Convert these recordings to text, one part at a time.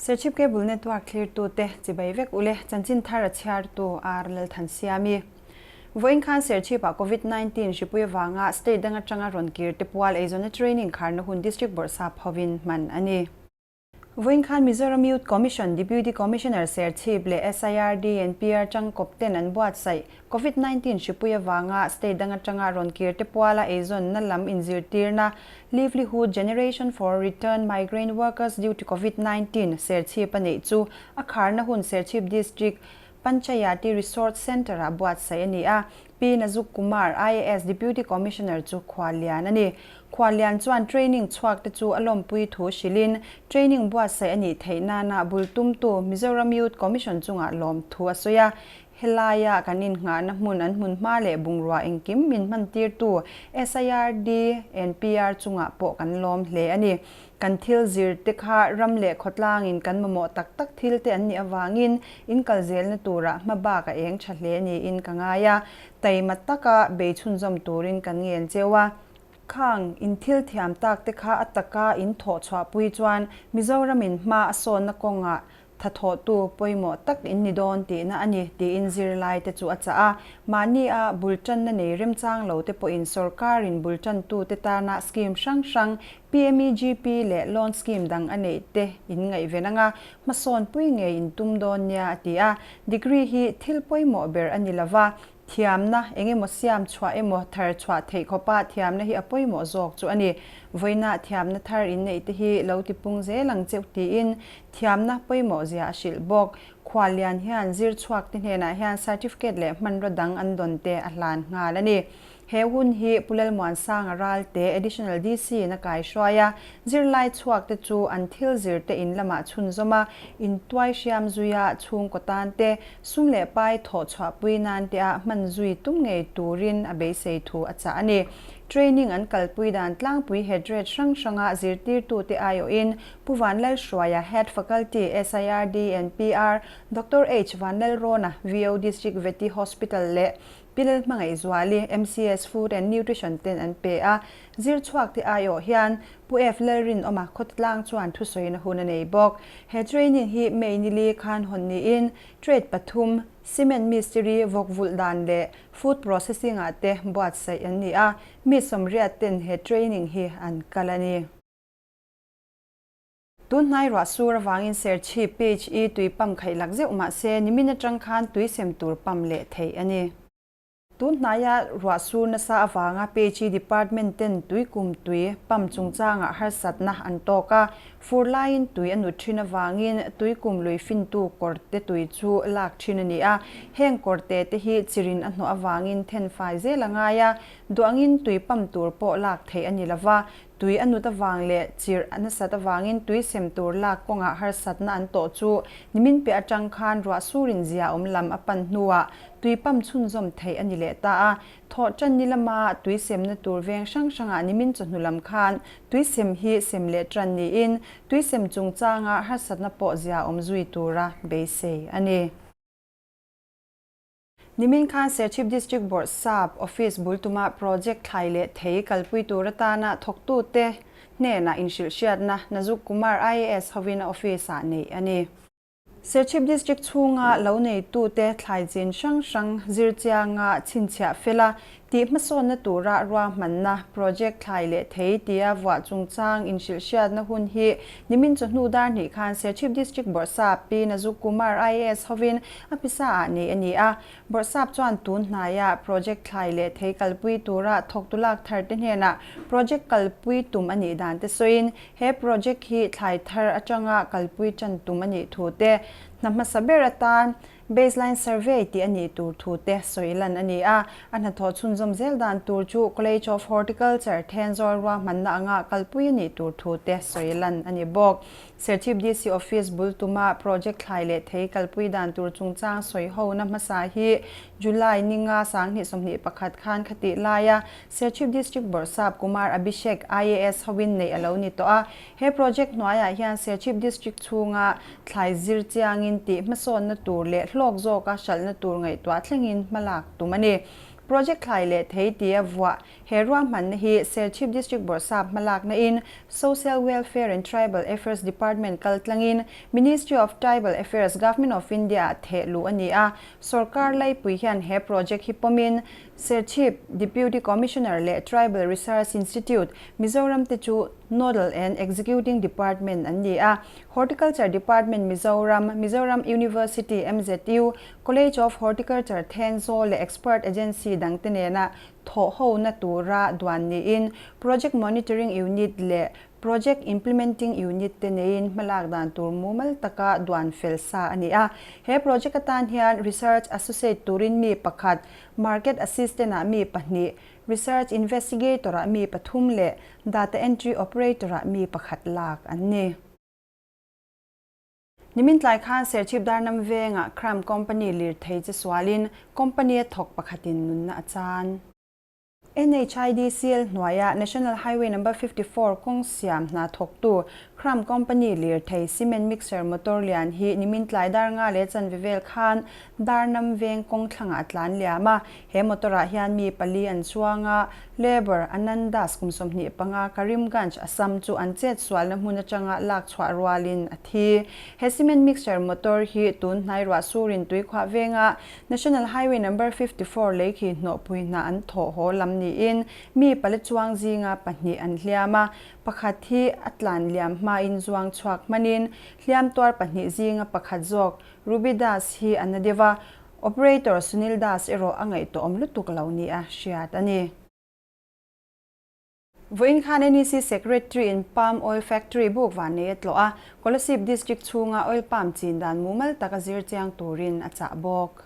Serchhip Cable Network thlirtute chibai vek ule chanchin thar a chhiartu R Lalthansiami. Vawiin khan Serchhip-ah Covid 19 hripui avanga state dang atanga rawn kir te pual eizawnna training kharna hun District Bawrhsap hovin hman a ni. Vawiin khan Mizoram Youth Commission Deputy Commissioner Serchhip leh SIRD and PR tangkawp ten an buatsaih Covid 19 hripui avanga state dang atanga rawn kir te puala eizawnna lam inzirtirna Livelihood Generation for Return Migrant Workers Due to Covid 19 Serchhip a neih chu a kharna hun Serchhip District Panchayati Resort Centre-ah buatsaih a ni a, Pi Nazuk Kumar, IAS Deputy Commissioner chu khuallian a ni. Khuallian chuan training chhuakte chu a lawmpui thu hrilhin, training buatsaih a nih theih nana bul tumtu Mizoram Youth Commission chungah lawm thu a sawi a. Helaia kan innghahna hmun an hmun hma leh bungrua engkim min hmantirtu SIRD NPR chungah pawh kan lawm hle a ni. Kan thil zir te kha ram leh khawtlangin kan mamawh tak tak thil te an nih avangin in kal zelna turah hma bak a eng tha hle niin ka ngai a, taima taka bei chhunzawm turin kan ngen cheu a. Khang in thil thiam tak te kha a taka in thawh chhuahpui chuan Mizoramin hma a sawnna kawngah Thathawhtu pawimawh tak in ni dawn tihna a ni, tiin zirlaite chu a chah a. Mahnia bul tanna nei remchang lo te pawhin sorkarin bul tantute tana scheme hrang hrang, PMEGP leh loan scheme dang a neih te in ngaihven anga hmasawn pui ngei in tum dawn nia a ti a. Degree hi thil pawimawh ber a ni lova, Thiamna, eng emaw siam chhuah emaw thar chhuah theih khawpa thiamna hi a pawimawh zawk chu a ni. Vawiinah thiamna thar inneih te hi lo tipung zel ang cheuh tiin thiamna pawimawh zia a hrilh bawk. Khuallian hian zir chhuak te hnenah hian certificate leh hmanraw dang an dawn te a hlan nghal a ni. He hun hi Pu Lalmuansanga Ralte, Additional DC in a kaihruai a, zirlai chhuak te chu an thil zir te in lamah chhunzawm a, intuai hriam zuia chhungkaw tan te, sum leh pai thawh chhuahpui nan te ah hman zui tum ngei turin a beisei thu a chah a ni. Training an kalpui dan tlangpui head rate hrang hranga zirtirtute aiawhin Pu Vanlalhruaia, Head Faculty, SIRD and PR, Doctor H Vanlalrawna, VO District Vety Hospital leh Pi Lalhmangaihzuali, MCS Food and Nutrition ten an pe a, zir chhuak te aiawh hian Pu F Lalrinawma khawtlang chuan thusawina hun a nei bawk. He training hi May nili khan hawn niin trade pathum, cement mistiri, vawk vulh dan leh food processing ah te buatsaih an ni a, mi sawmriat ten he training hi an kal a ni. Tunhnai ruah sur avangin Serchhip PHE tui pump khaih lak zeuh mah se nimin atang khan tui sem tur pump leh theih a ni. Tunhnaia ruah sur nasa avanga PHE department ten tui kum tui pump chungchangah harsatna an tawk a, fur laiin tui a nut thin avangin tui kum lui fintu kawrte tui chu lak thin a ni a, heng kawrte te hi chirin a hnawh avangin thenfai zel a ngai a, duangin tui pump tur pawh lak theih a ni lova, Tui a nut avang leh chirh a nasat avangin tui sem tur lak kawngah harsatna an tawh chu nimin piah atang khan ruah surin zia awm lam a pan hnuah tui pump chhunzawm theih a ni leh ta a. Thawh tan ni lama tui semna tur veng hrang hrangah nimin chawhnu lam khan tui sem hi sem leh tan niin tui sem chungchanga harsatna pawh zia awm zui tura beisei a ni. Nimin khan Serchhip District Bawrhsap Office bul tuma project thlai leh thei kalpui tur atana thawktute hnenah inhrilhhriatna Nazuk Kumar IAS hovin a office-ah neih a ni. Serchhip District chhunga lo neitute thlai chin hrang hrang zirchianga chhinchhiah fela tih hmasawnna tura ruahmanna project thlai leh thei tia vuah chungchang inhrilhhriatna hun hi nimin chawhnu dar hnih khan Serchhip District Bawrhsap Pi Nazuk Kumar IAS hovin a pisa ah nei a ni a. Bawrhsap chuan tun hnaia project thlai leh thei kalpui tura thawktu lak thar te hnenah project kalpui tum a nih dan te sawiin he project hi thlai thar atanga kalpui tan tum a nih thu te hna hmasa ber atan Baseline Survey tih a nih tur thu te sawi lan a ni a, a hnathawh chhunzawm zel dan tur chu College of Horticulture Thenzawl ruahmanna anga kalpui a nih tur thu te sawi lan a ni bawk. Serchhip DC Office bul tuma project thlai leh thei kalpui dan tur chungchang sawi hona hmasa hi July ninga 2021 khan khatih laia Serchhip District Bawrhsap Kumar Abhishek IAS hoin neih a lo ni tawh a, He project hnuaiah hian Serchhip District chhunga thlai zir chiangin tih hmasawnna tur leh hlawk zawka hralhna tur ngaihtuah thlengin hmalak tum a ni. Project thlai leh thei tia vuah he ruahmanna hi Serchhip District Bawrhsap hmalakna in Social Welfare and Tribal Affairs Department kaltlangin Ministry of Tribal Affairs, Government of India ah theh luh a ni a. Sorkar laipui hian he project hi pawmin Serchhip Deputy Commissioner leh Tribal Research Institute, Mizoram te chu Nodal and Executing Department an ni a. Horticulture Department Mizoram, Mizoram University, MZU, College of Horticulture Thenzawl leh Expert Agency dangte nena thawhhona tura duan niin Project Monitoring Unit leh Project Implementing Unit te neiin hmalak dan tur mumal taka duan fel sa a ni a. He project atan hian Research Associate turin mi pakhat, Market Assistant ah mi pahnih, Research Investigator ah mi pathum leh Data Entry Operator ah mi pakhat lak an ni. Nimin tlai khan Serchhip Darnam vengah Crime Company lirthei che sualin company a thawk pakhatin nunna a chan. NHIDCL hnuaia National Highway Number 54 kawng siam hna thawktu Crime Company lirthei cement mixer motor lian hi nimin tlai dar nga leh chanve vel khan Darnam veng kawng thlangah a tlan liam a. He motor ah hian mi pali an chuang a, Labour Anand Das kum 25, Karimganj, Assam chu an chet sualna hmun atanga lak chhuah rualin a thi. He cement mixer motor hi tun hnai ruah surin tuikhuah venga National Highway Number 54 lei khi hnawhpui hna an thawh haw lam niin mi pali chuang zinga pahnih an hliam a, pakhat hi a tlan liam hmain zuang chhuak hmanin hliam tuar pahnih zinga pakhat zawk Ruby Das hi a na deuh a, Operator Sunil Das erawh a ngaihtuahawm lutuk lo nia hriat a ni. Vawiin khan NEC Secretary in Palm Oil Factory buk vannei a tlawh a, Kolasib District chhunga oil palm chin dan mumal taka zir chiang turin a chah bawk.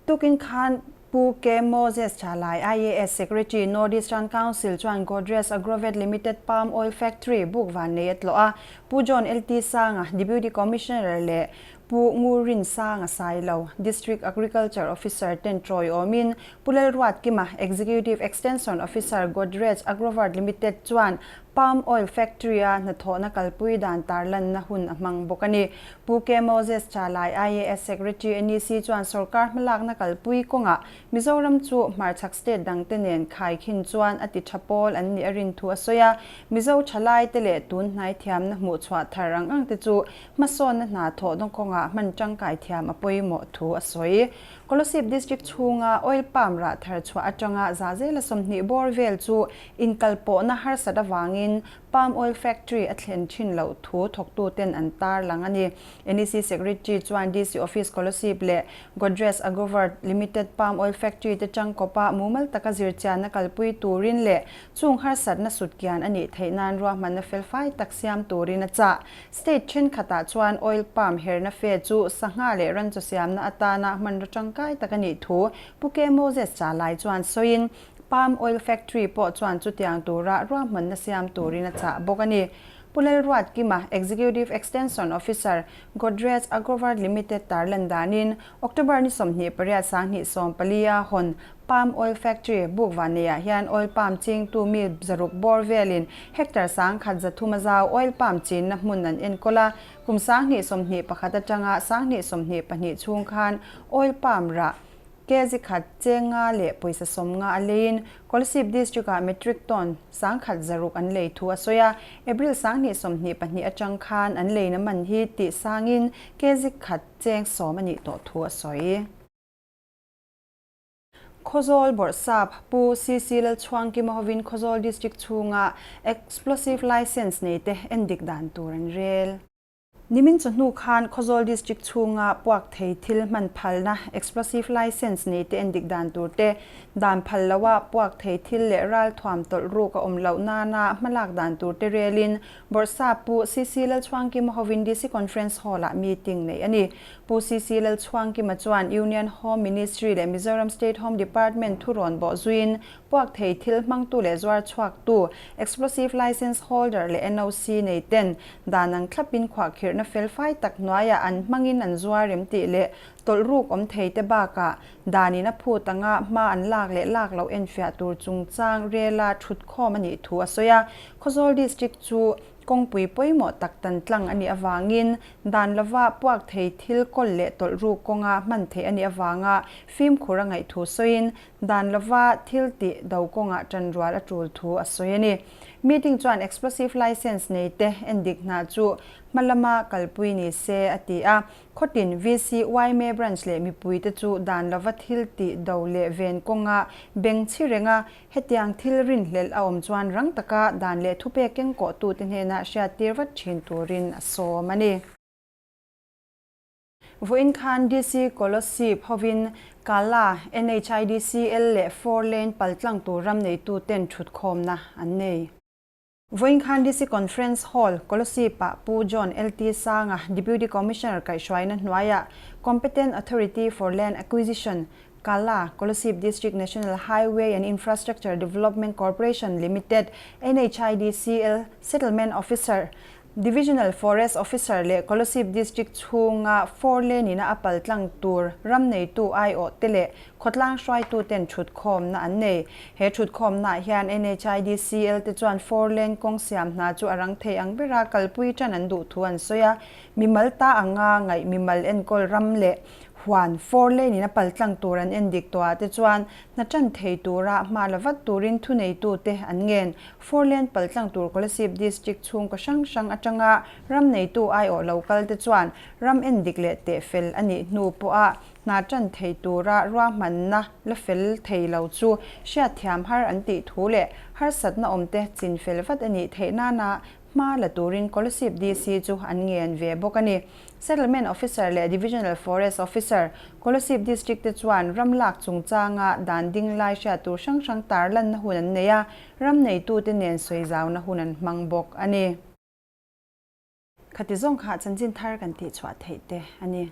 Tukin khan Pu K Moses Chalai, IAS Secretary, North Eastern Council chuan Godrej Agrovet Limited Palm Oil Factory buk vannei a tlawh a, Pu John LT Sanga, Deputy Commissioner leh Pu Ngur Rinsanga Sailo, District Agriculture Officer ten tawi awmin Pu Lalruatkima, Executive Extension Officer, Godrej Agrovet Limited chuan Palm Oil Factory-a hnathawhna kalpui dan tarlanna hun a hmang bawk a ni. Pu K Moses Chalai, IAS Secretary, NEC chuan sorkar hmalakna kalpui kawngah Mizoram chu hmarchhak state dangte nen khaikhin chuan a ti tha pawl an nih a rin thu a sawi a. Mizo thalaite leh tun hnai thiamna hmuhchhuah thar ang ang te chu Hmasawnna hna thawhna kawngah hman tangkai thiam a pawimawh thu a sawi. Kolasib District chhunga oil palm rah thar chhuah atanga za zela 20 bawr vel chu inkalpawhna harsat avangin palm oil factory a thlen thin loh thu thawktuten an tarlang a ni. NEC Secretary chuan DC Office Kolasib leh Godrej Agrovet Limited palm oil factory te tangkawpa mumal taka zirchianna kalpui turin leh chung harsatna sutkian a nih theih nan ruahmanna felfai tak siam turin a chah. State thenkhatah chuan oil palm herna fe chu sangha leh ranchaw siamna atana hmanraw tangkai tak a nih thu Pu K Moses Chalai chuan sawiin palm oil factory pawh chuan chutiang tura ruahmanna siam turin a chah bawk a ni. Pu Lalruatkima, Executive Extension Officer, Godrej Agrovet Limited tarlan danin October ni 28 2014 a hawn Palm Oil Factory, buk vanneiah hian oil palm chingtu mi 600 bawr velin hectare 1300 a zau oil palm chinna hmun an enkawl a, kum 2021 atanga 2022 chhung khan oil palm rah kg khat cheng nga leh pawisa 50 a leiin Kolasib District-ah metric ton 1600 an lei thu a sawi a, April 2022 atang khan an leina man hi tih sangin kg khat cheng 10 a nih tawh thu a sawi. Khawzawl Bawrhsap Pu CC Lalchhuangkima hovin Khawzawl District chhunga Explosive Licence neite endik dan tur an rel. Nimin chawhnu khan Khawzawl District chhunga puak thei thil hman phalna Explosive Licence neite endik dan tur te, dan phal loha puak thei thil leh ralthuam tawlh ruk a awm loh nana hmalak dan tur te relin Bawrhsap Pu CC Lalchhuangkima hovin DC Conference Hall-ah meeting neih a ni. Pu CC Lalchhuangkima chuan Union Home Ministry leh Mizoram State Home Department thurawn bawh zuiin puak thei thil hmangtu leh zuar chhuaktu, Explosive Licence Holder leh NOC nei ten dan ang thlapin khuahkhirhna felfai tak hnuaiah an hmangin an zuar rem tih leh tawlh ruk awm thei te bakah danin a phut anga hma an lak leh lak loh enfiah tur chungchang rela thutkhawm a nih thu a sawi a. Khawzawl District chu Kawngpui pawimawh tak tan tlang a nih avangin dan lova puak thei thil kawl leh tawlh ruk kawnga hman theih a nih avanga fimkhur a ngaih thu sawiin Dan lova thil tih do kawngah ṭanrual a ṭul thu a sawi a ni. Meeting chuan explosive licence nei te endik hna chu hma lama kalpui ni se a ti a. Khawtin VC, yma branch leh mipuite chu dan lova thil tih do leh ven kawnga beng chhi reng a, hetiang thil rinhlelh a awm chuan rang taka dan leh thupek kengkawhtute hnena hriattir vat ṭhin turin a sawm a ni. Vawiin khan DC Kolasib hovin Kala, NHIDCL leh Four Lane paltlang tur ram neituten thutkhawmna an nei. Vawiin khan DC Conference Hall, Kolasib-ah Pu John LT Sanga, Deputy Commissioner kaihhruaina hnuaiah Competent Authority for Land Acquisition, Kala, Kolasib District National Highway and Infrastructure Development Corporation Limited, NHIDCL, Settlement Officer, Divisional Forest Officer leh Kolasib District chhunga four lane ina a paltlang tur ram neitu aiawh te leh khawtlang hruaituten thutkhawmna an nei. He thutkhawmnaah hian NHIDCL te chuan four lane kawng siam hna chu a rang thei ang bera kalpui tan an duh thu an sawi a, mimal ta anga ngaih mimal enkawl ram leh huan four lane ina paltlang tur an endik tawhah te chuan hna tan thei tura hma la vat turin thuneitute an ngen. Four lane paltlang tur Kolasib District chhungkaw hrang hrang atanga ram neitu aiawh lo kal te chuan ram endik leh teh fel a nih hnu pawha hna tan thei tura ruahmanna la fel thei lo chu hriatthiam har an tih thu leh harsatna awmte chin fel vat a nih theih nana hma la turin Kolasib DC chu an ngen ve bawk a ni. Settlement Officer leh Divisional Forest Officer, Kolasib District te chuan ram lak chungchanga dan ding lai hriat tur hrang hrang tarlanna hun an nei a, ram neitute nen sawizauna hun an hmang bawk a ni. Khati zawng kha chanchin thar kan tihchhuah theih te a ni.